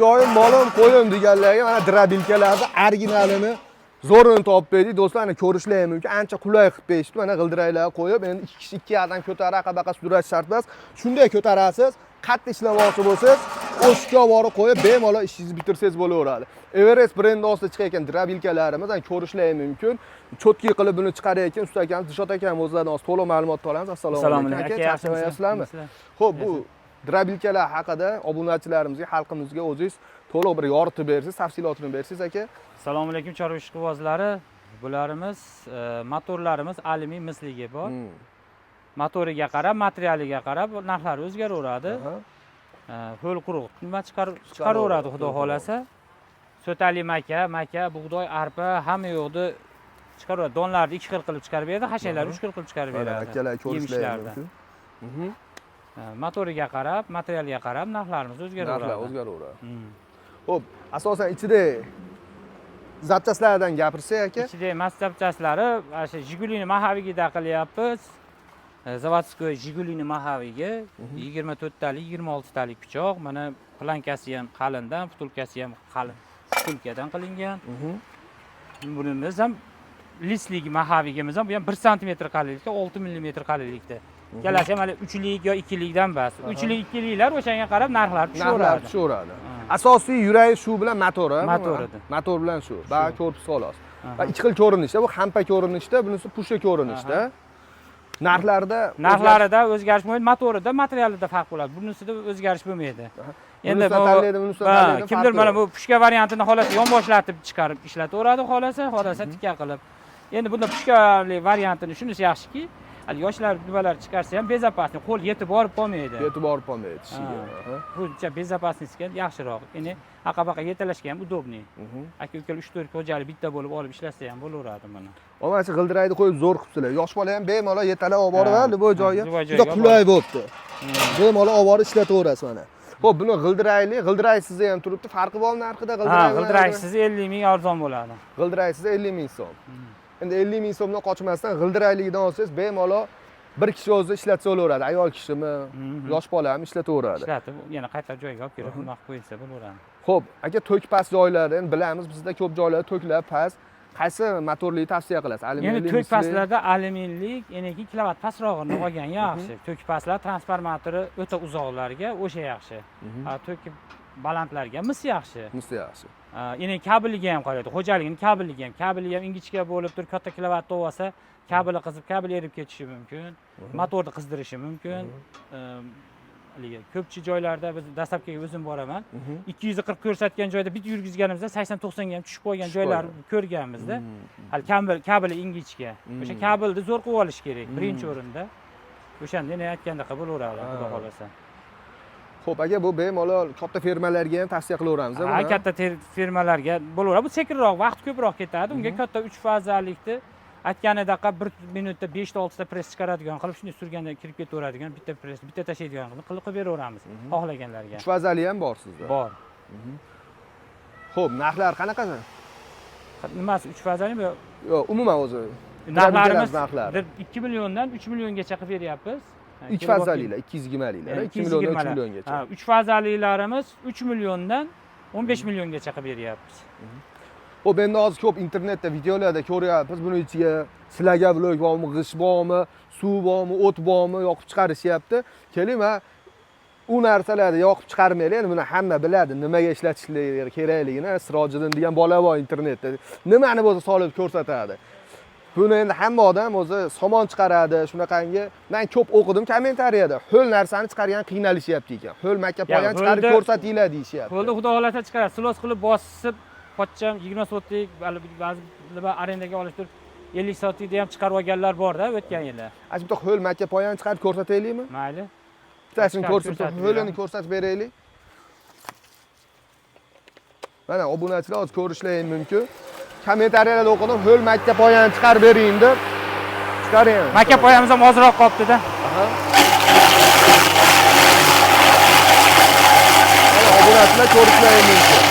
Joyim molim qo'yim deganlarga mana дробилка larni originalini, zo'rini topib berdik do'stlar. Ana, ko'rishlar ham mumkin, ancha qulay qilib berishdi. Mana, g'ildiraklar qo'yib, endi ikki kishi ikki yoqdan ko'tarib, aqa baqa sudurash shart emas, shunday ko'tarasiz. Qattiq ishlamoqchi bo'lsangiz, o'shga borib qo'yib, bemalol ishingizni bitirsangiz bo'laveradi. Everest brendi ostida chiqayotgan дробилка larimiz, ana, ko'rishlar ham mumkin. Чётко qilib buni chiqarayotgan usta akamiz Dilshod akam o'zlaridan hozir to'liq ma'lumot olamiz. Assalomu alaykum, aka, charchamayapsizlarmi? Ho'p, bu дробилка lar haqida obunachilarimizga, xalqimizga o'zingiz to'liq bir yoritib bersangiz, tafsilotini bersangiz, aka. Assalomu alaykum, chorva ishqibozlari. Bularimiz motorlarimiz alyumin, misligi bor. Motoriga qarab, materialiga qarab narxlari o'zgaraveradi. Ho'l quruq nima chiqaraveradi, xudo xohlasa. So'tali maka, maka, bug'doy, arpa, hamma yoqda chiqaraveradi. Donlarni ikki xil qilib chiqarib beradi, xashaklarni uch xil qilib chiqarib Mana, beradi. akalar, ko'rishlar ham Yemishlaridan. mumkin. Motoriga qarab, materialiga qarab narxlarimiz o'zgaraveradi. Narxlar o'zgaraveradi. Ho'p, asosan ichida запчасть lardan gapirsak, aka. Ichida emas, запчасть lari mana shu Jigulini маховик ida qilyapmiz. Заводской Jigulini маховик i 24 talik, 26 talik pichoq. Mana, планка si ham qalindan, втулка si ham qalin втулка dan qilingan. Bunimiz ham лист lik маховик imiz ham, bu ham 1 santimetr qalinlikda, 6 millimetr qalinlikda. Ikkalasi ham hali uchlik yo ikkilikdan bas. Uchlik, ikkiliklar, o'shanga qarab narxlar Narxlar tushaveradi. tushaveradi. Asosiy yuragi shu bilan motor, a? Motor edi. Motor bilan shu. Bari korpus xolos. Aha. Va ikki xil ko'rinishda, bu hampa ko'rinishda, bunisi пушка ko'rinishda. Narxlarda Narxlarida o'zgarish bo'lmaydi, motorida, materialida farq bo'ladi. Bunisida o'zgarish bo'lmaydi. Endi Bunisidan bu tanlaydi, bunisidan ha, tanlaydi, kimdir farqi mana yo'q. bu пушка variantini xohlasa yonboshlatib chiqarib ishlataveradi, xohlasa, xohlasa tikka qilib. Endi bunda пушка li variantini shunisi yaxshiki, hali yoshlar nimalar chiqarsa ham безопасный, qo'l yetib borib qolmaydi. Yetib borib qolmaydi tishiga. Ha. Buncha безопасность ga yaxshiroq. Endi aqa baqa yetalashga ham удобный. Aka ukalar 3-4 xo'jalik bitta bo'lib olib ishlasa ham bo'laveradi buni. Mana shu g'ildirakni qo'yib zo'r qilibsizlar. Yosh bola ham bemalol yetalab olib borib, Ha, любой ha, joyga. любой Juda joyga. Qulay bo'libdi. Bemalol olib borib ishlataverasiz mana. Xo'p, buni g'ildirakli, g'ildiraksizi ham turibdi. Farqi bormi narxida Ha, g'ildirak bilan? G'ildiraksiz 50 ming arzon bo'ladi. G'ildiraksiz 50 ming so'm. Endi 50 ming so'mdan qochmasdan g'ildirakligidan olsangiz, bemalol bir kishi o'zi ishlatsa bo'laveradi. Ayol kishimi, yosh bola ham ishlataveradi. Ishlatib, yana qaytarib joyiga olib kelib, bundoq qo'yilsa bo'laveradi. Xo'p, aka, tok past joylarda, endi bilamiz, bizda ko'p joylarda toklar past. Qaysi motorli tavsiya qilasiz? Endi Alyuminli, tok misli? pastlarda alyuminlik, keyin kilovat pastrog'ini olgan yaxshi. Tok pastlar transformatori o'ta uzoqlarga o'sha yaxshi. Ha, tok balandlarga mis yaxshi. Misi yaxshi. Ha, endi kabeliga ham qaraydi. Xo'jaligini kabeliga ham, kabeli ham ingichka bo'lib turib katta kilovatni olsa, kabeli qizib, kabel erib ketishi mumkin. Motorni qizdirishi mumkin. Haligi ko'pchilik joylarda biz доставка ga o'zim boraman. 240 ko'rsatgan joyda bitta yurgizganimizda 80-90 ga ham tushib qolgan Tushib joylar qolgan. Ko'rganmizda. Hali kabel, kabeli ingichka. O'sha kabelni zo'r qilib olish kerak birinchi o'rinda. O'shanda yana aytgandaqa bo'laveradi, xudo xohlasa. Xo'p, aka, bu bemalol katta fermalarga ham tavsiya qilaveramiz, Ha, buni? Katta fermalarga bo'laveradi. Bu sekinroq, vaqt ko'proq ketadi. Unga katta 3 fazalikni aytganidaqa 1 minutda 5 ta 6 ta press chiqaradigan qilib, shunday surganda kirib ketaveradigan bitta press, bitta tashlaydigan qilib qilib beraveramiz xohlaganlarga. 3 fazali ham bor sizda. Bor. Xo'p, narxlar qanaqa? Nimasi, 3 fazali? Yo'q, umuman o'zi. Narxlarimiz Narxlari. 2 milliondan 3 milliongacha qilib beryapmiz. 3 fazalilar, 220 liklar, 2 milliondan 3 milliongacha. Ha, 3 fazalilarimiz 3 milliondan 15 milliongacha qilib beryapmiz. Xo'p, endi hozir ko'p internetda videolarda ko'ryapmiz, buni ichiga слоговик bormi, g'isht bormi, suv bormi, o't bormi, yoqib chiqarishyapti. Keling, man u narsalarni yoqib chiqarmaylik, endi buni hamma biladi, nimaga ishlatishlik kerakligini. Sirojiddin degan bola bor internetda. Nimani bo'lsa solib ko'rsatadi. Buni endi hamma odam o'zi somon chiqaradi, shunaqangi. Men ko'p o'qidim kommentariyada. Ho'l narsani chiqargan qiynalishyapti ekan. Ho'l makka poyan chiqarib ko'rsatinglar deyishyapti. Ho'lni xudo xohlasa chiqaradi. Silos qilib bosib, pochcham 20 sotlik, hali ba'zi nima arendaga olish turib 50 sotlikda ham chiqarib olganlar borda o'tgan yili. Ana bitta ho'l makka poyan chiqarib ko'rsataylikmi? Mayli. Bittasini Chiqarib ko'rsatib, ko'rsatib ho'lini beramiz. Ko'rsatib beraylik. Mana, obunachilar hozir ko'rishlari mumkin. Kommentariyalarda o'qidim, ho'l makka poyani chiqarib bering deb. Chiqaring. Makka poyamiz ham ozroq qolibdi-da. Aha. Mana, obunachilar ko'rishlari mumkin.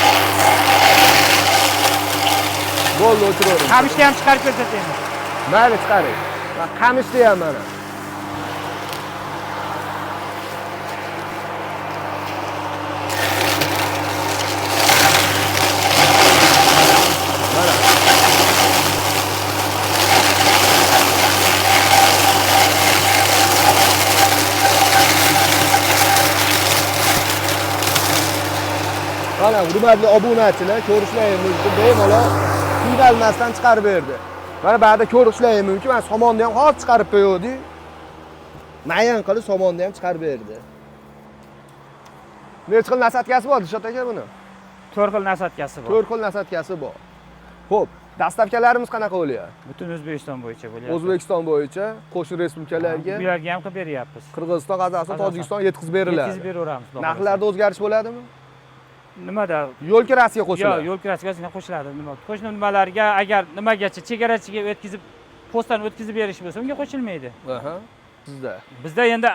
Bo'ldi, o'chiravering. Qamishni ham chiqarib ko'rsataymi? Mayli, chiqaring. Mana, qamishni ham mana. Mana, hurmatli obunachilar, ko'rishlaringiz mumkin, bemalol qiynalmasdan chiqarib berdi. Mana bu yerda ko'rishlaringiz mumkin, mana somonni ham hozir chiqarib qo'yuvdik. Mayan qilib somonni ham chiqarib berdi. Necha xil насадка si bor, Dilshod aka, buni? 4 xil насадка si bor. 4 xil насадка si bor. Xo'p, доставка larimiz qanaqa bo'lyapti? Butun O'zbekiston bo'yicha bo'lyapti. O'zbekiston bo'yicha, qo'shni respublikalarga, Bu yerga ham qilib beryapmiz. Qirg'iziston, Qozog'iston, Qozog'iston. Tojikiston yetkazib beriladi. Yetkazib beraveramiz, xudo xohlasa. Narxlarda o'zgarish bo'ladimi? Nimada? Yo'l kirasiga Yo'q, qo'shiladi. Yo'l kirasiga qo'shiladi. Nima? Qo'shni nimalarga, agar nimagacha chegarachiga o'tkazib, postdan o'tkazib berish bo'lsa, unga qo'shilmaydi. Aha. Sizda. Bizda endi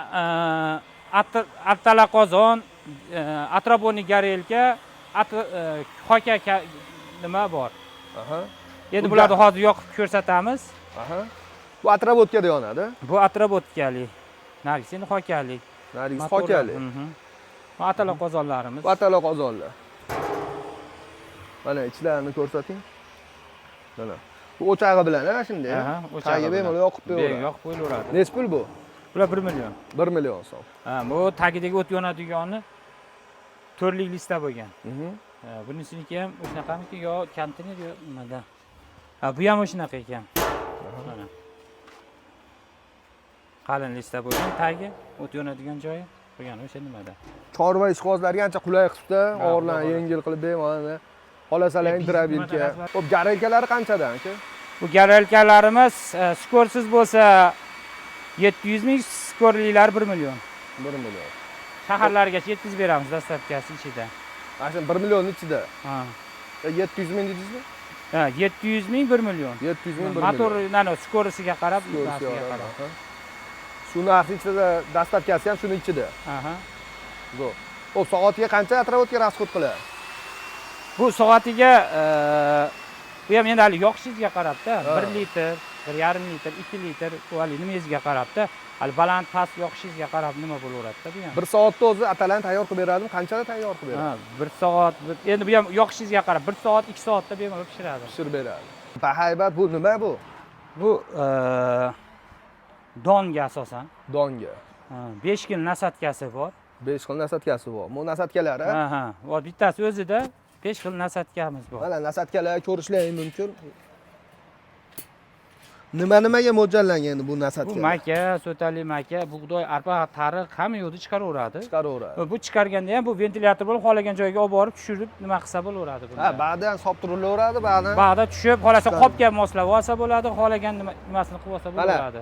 attala qozon, отработанный горелка, hoka nima bor. Endi Bu bularni hozir yoqib ko'rsatamiz. Aha. Bu отработка da yonadi. Bu отработка li. Nargisi endi hokalik. Nargisi Motorlar. hokali. Bu atala qozonlarimiz. Bu atala qozonlar. Mana, ichlarini ko'rsating. Mana. Bu o'chog'i bilan, ha, shunday. Aha, o'chog'i Tagi bilan. bemalol yoqib qo'yaveradi. Yoqib qo'yilaveradi. Nechi pul bu? Bular 1 million. 1 million so'm. Ha, bu tagidagi o't yonadigani to'rtlik lista bo'lgan. Ha, bunisiniki ham o'shanaqamiki yo konteyner, yo nimada. Ha, bu ham o'shanaqa ekan. Mana. Qalin lista bo'lgan tagi, o't yonadigan joyi qolgani o'sha nimada. Chorva ishqibozlarga ancha qulay qilibdi, Ha, og'irlarni xudo. yengil qilib bemalol xolasalar E, biz дробилка. nimada. Xo'p, горелка lari qanchadan, aka? Bu горелка larimiz шкур siz bo'lsa 700 ming, шкур lilar 1 million. 1 million. Shaharlargacha yetkazib beramiz, доставка si ichida. Mana shu 1 millionni ichida. Ha. 700 ming dedingizmi? Ha, 700 ming, 1 million. 700 ming, 1 Motor, million. nano, шкур isiga qarab, Шкур siga narxiga qarab, qarab. aha. Shu narxni ichida доставка si ham shuni ichida. Aha. Zo'r. Xo'p, soatiga qancha отработка расход qiladi? Bu soatiga bu ham endi hali yoqishingizga qarabda, Ha. 1 litr, 1,5 litr, 2 litr, bu hali nimangizga qarabda, hali baland past yoqishingizga qarab nima bo'laveradida bu ham. Bir soatda o'zi atalan tayyor qilib beradimi? Qanchada tayyor qilib beradi? Ha, 1 soat, endi bu ham yoqishingizga qarab 1 soat, 2 soatda bemalol pishiradi. Pishirib beradi. Bahaybat, bu nima bu? Bu donga asosan. Donga. 5 xil насадка si bor. 5 xil насадка si bor. Bu насадка lar, a? Ha. Va bittasi o'zida 5 xil насадка miz bor. Mana, насадка lar ko'rishlaring mumkin. Nima nimaga mo'ljallangan endi bu Bu насадка lar? maka, so'tali maka, bug'doy, arpa, tariq, hamma yoqda chiqaraveradi. Chiqaraveradi. Bu chiqarganda ham bu ventilyator bo'lib, xohlagan joyiga olib borib tushirib nima qilsa bo'laveradi bunda. Ha, ba'dan solib turilaveradi, ba'dan Bag'da tushib, xohlasa Chiqaradi. qopga moslab olsa bo'ladi, xohlagan nimasini qilib olsa Mana. bo'laveradi.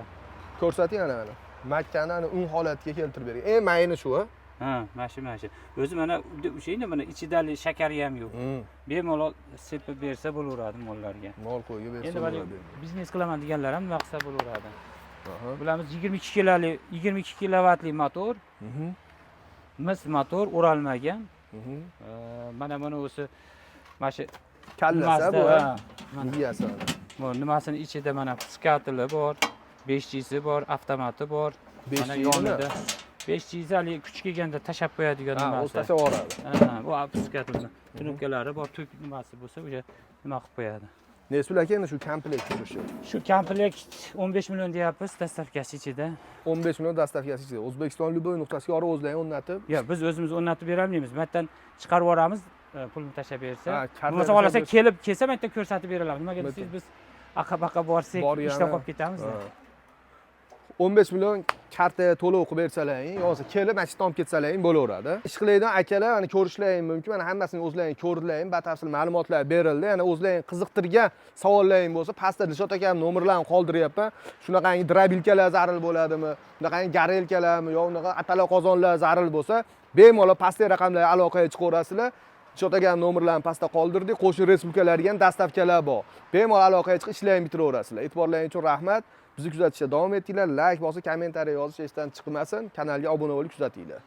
Ko'rsating, ana, mana. Makkani ana un holatiga keltirib bergan. Eng mayini shu, a? Ha, mana shu, mana shu. O'zi mana o'sha endi mana ichida shakari ham yo'q. Bemalol sepib bersa bo'laveradi mollarga. Mol qo'yga bersa Endi mana bo'ladi. biznes qilaman deganlar ham nima qilsa bo'laveradi. Bularimiz 22 kiloli, 22 kilovatli motor, mis motor, o'ralmagan. Mana buni o'zi mana shu Kallasi nimasida, bu, a? ha, mana Miyasi. bu nimasini ichida mana пускатель i bor, 5G'si bor, avtomati bor. 5G Mana nima? yonida 5G'si haligi kuch kelganda tashlab qo'yadigan Ha, o'zi nimasi. tashlab yuboradi. Ha, bu пускатель ni knopkalari bor, tok nimasi bo'lsa, o'sha nima qilib qo'yadi. Nesi aka endi shu komplekt turishi? Shu komplekt 15 million deyapmiz, доставка si ichida. 15 million, доставка si ichida. O'zbekiston любой nuqtasiga borib o'zlaring o'rnatib, Yo'q, biz o'zimiz o'rnatib bera olmaymiz. Bu yerdan chiqarib yuboramiz, pulni tashlab bersa. Ha, karta Bo'lmasa tashlab xohlasa bersa. Kelib kelsa, bu yerda ko'rsatib bera olamiz. Nimaga Albatta. desangiz, biz aqa baqa borsak, Borgani- ishdan qolib ketamiz. Ha. 15 million kartaga to'lov qilib bersalaring, yo bo'lmasa kelib mana shu yerdan olib ketsalaring bo'laveradi. Ish qiladigan akalar, mana, ko'rishlaring mumkin. Mana, hammasini o'zlaring ko'rdilaring, batafsil ma'lumotlar berildi. Yana o'zlaring qiziqtirgan savollaring bo'lsa, pastda Dilshod akam nomerlarini qoldiryapman. Shunaqangi дробилка lar zaril bo'ladimi? Shunaqangi горелка larmi yo unaqa atala qozonlar zaril bo'lsa, bemalol pastdagi raqamlarga aloqaga chiqaverasizlar. Dilshod akam nomerlarini pastda qoldirdik. Qo'shni respublikalarga ham доставка lar bor. Bemalol aloqaga chiqib ishlaring bitiraverasizlar. E'tiborlaring uchun rahmat. Bizni kuzatishda davom etinglar. Layk bosib, kommentariy yozish esdan chiqmasin. Kanalga obuna bo'lib kuzatinglar.